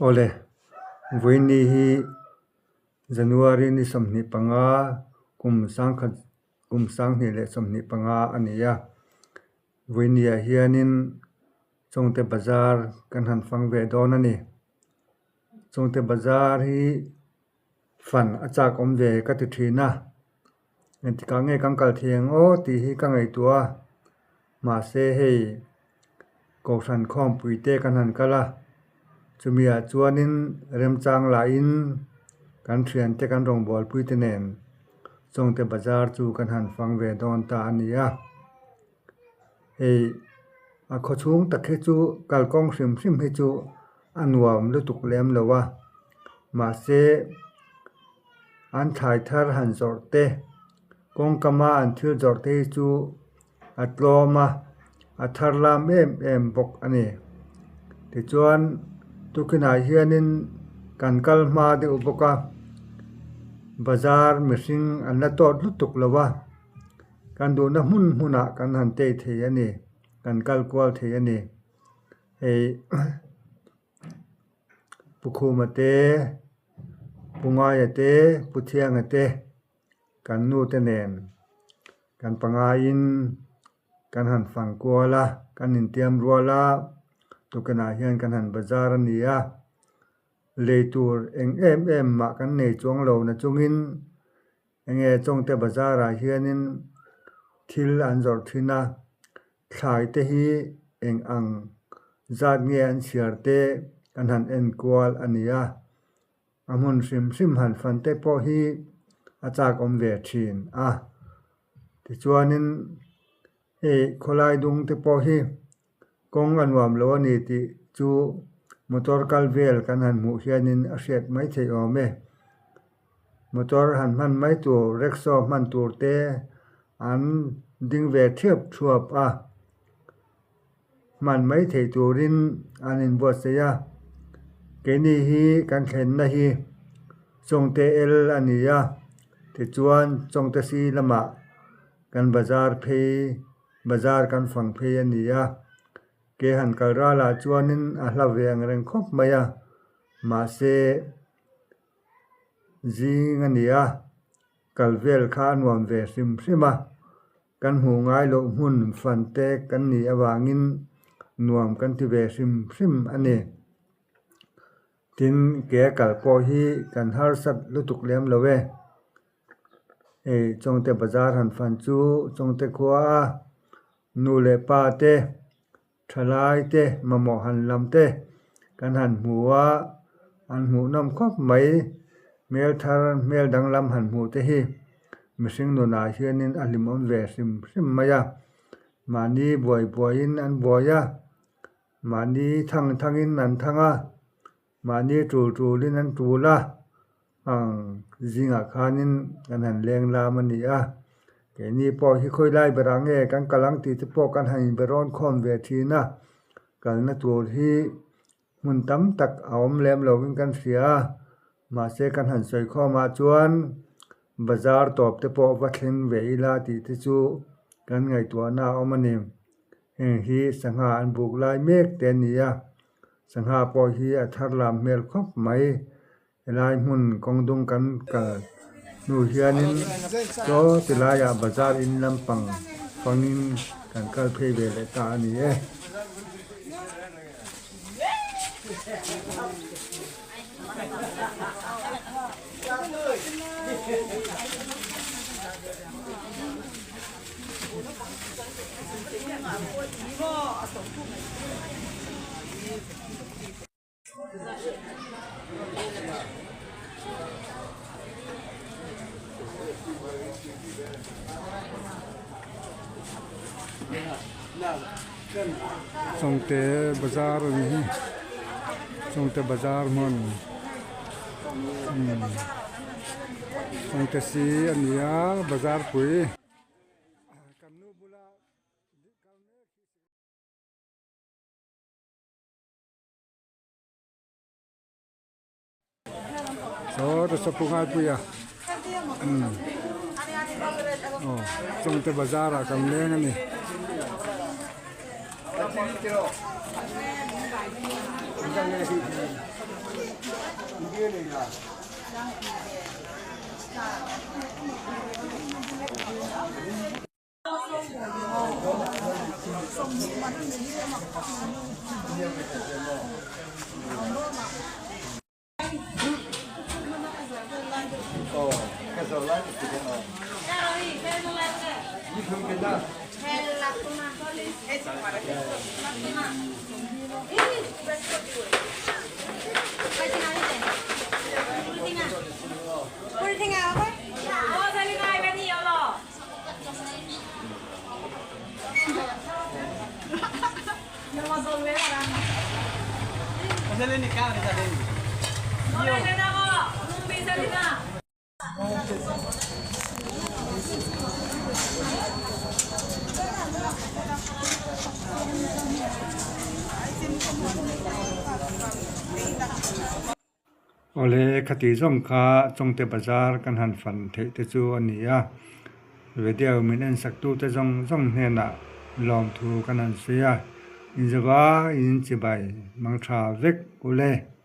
Awle, vawiini hi January ni 25 kum sangkhat kum sanghnih leh 25 a ni a. Vawiiniah hianin Chawngte Bazar kan han fang ve dawn a ni. Chawngte Bazar hi fan a chak awm ve ka ti thin a, engtikah nge kan kal thei ang aw tih hi ka ngaihtuah a, mahse hei Kohhran khawmpui te kan han kal a, chumiah chuanin remchang lahin kan thiante kan rawngbawlpui te nen Chawngte Bazar chu kan han fang ve dawn ta a ni a, hei a khawchhung tak hi chu kalkawng hrim hrim hi chu a nuam lutuk lem lo a, mahse an thlai thar han zawrh te kawngkama an thil zawrh te hi chu a tlawm a, a thar lam em em bawk a ni. Tichuan tukinah hianin kan kal hma deuh bawk a, bazar mihring an la tawt lutuk lo a, kan duhna hmun hmunah kan han tei thei a ni, kan kal kual thei a ni. Hei Pu Khuma te, Pu Ngaia te, Pu Thianga te kan nu te nen kan pangaiin kan han fang kual a, kan intiam rual a, tukinah hian kan han bazar a ni a, lei tur eng em em mah kan nei chuang lo na chungin enge Chawngte bazar ah hianin thil an zawrh thin a, thlai te hi eng ang zat nge an chhiar te kan han en kual a ni a, a hmun hrim hrim han fan te pawh hi a chak awm ve thin a, tichuanin hei khawlai dung te pawh hi kawng a nuam lo a ni tih chu motor kal vel kan han hmuh hianin a hriat mai theih awm e. Motor han hman mai tur rickshaw hman tur te an ding ve thiap thuap a, hman mai theih turin an inbuatsaih a, keini hi kan thlenna hi Chawngte el a ni a, tichuan Chawngte si lamah kan bazar phei bazar kan fang phei a ni a, ke han kal ralah chuanin a hla ve ang reng khawp mai a, mahse zing a ni a, kal vel kha a nuam ve hrim hrim a, kan hmuh ngai loh hmun fan te kan nih avangin nuam kan ti ve hrim hrim a ni. Tin, ke kal pawh hi kan harsat lutuk lem lo e. Hei Chawngte bazar han fan chu Chawngte khua a nu leh pa te Thalai te mamawh han lam te kan han hmu a, an hmuh nawm khawp mai. Hmel thar hmel danglam han hmuh te hi mihring nunah hianin a hlimawm ve hrim hrim mai a. Mahni buai buaiin an buai a, mahni thang thangin an thang a, Mahni tul tulin an tul a, ang zingah khanin kan han leng lam a ni a. Keini pawh hi khawi lai berah nge kan kal ang tih te pawh kan han inberawn khawm ve thin a, kalna tur hi hmun tam tak a awm lem lovin kan hria a, mahse kan han sawi khawmah chuan bazar tawp te pawh va thleng ve ila tih te chu kan ngaihtuahna a awm a ni. Heng hi sangha an buk lai mek te a ni a. Sangha pawh hi a thar lam hmel khawp mai. Helai hmun kawng dung kan kal hnu hianin chaw ti laiah bazar in lampang fangin kan kal phei ve leh ta a ni e. Chawngte bazar a ni hi Chawngte bazar hmun Chawngte si a ni a bazar pui. Saw ta sapu ngai pui a umm aw Chawngte bazar ah kan leng a ni. Awle khati zawng kha Chawngte Bazar kan han fan theih te chu a ni a, video min en sak tute zawng zawng hnenah lawmthu kan han sawi a, inzava in chibai mang tha vek ule.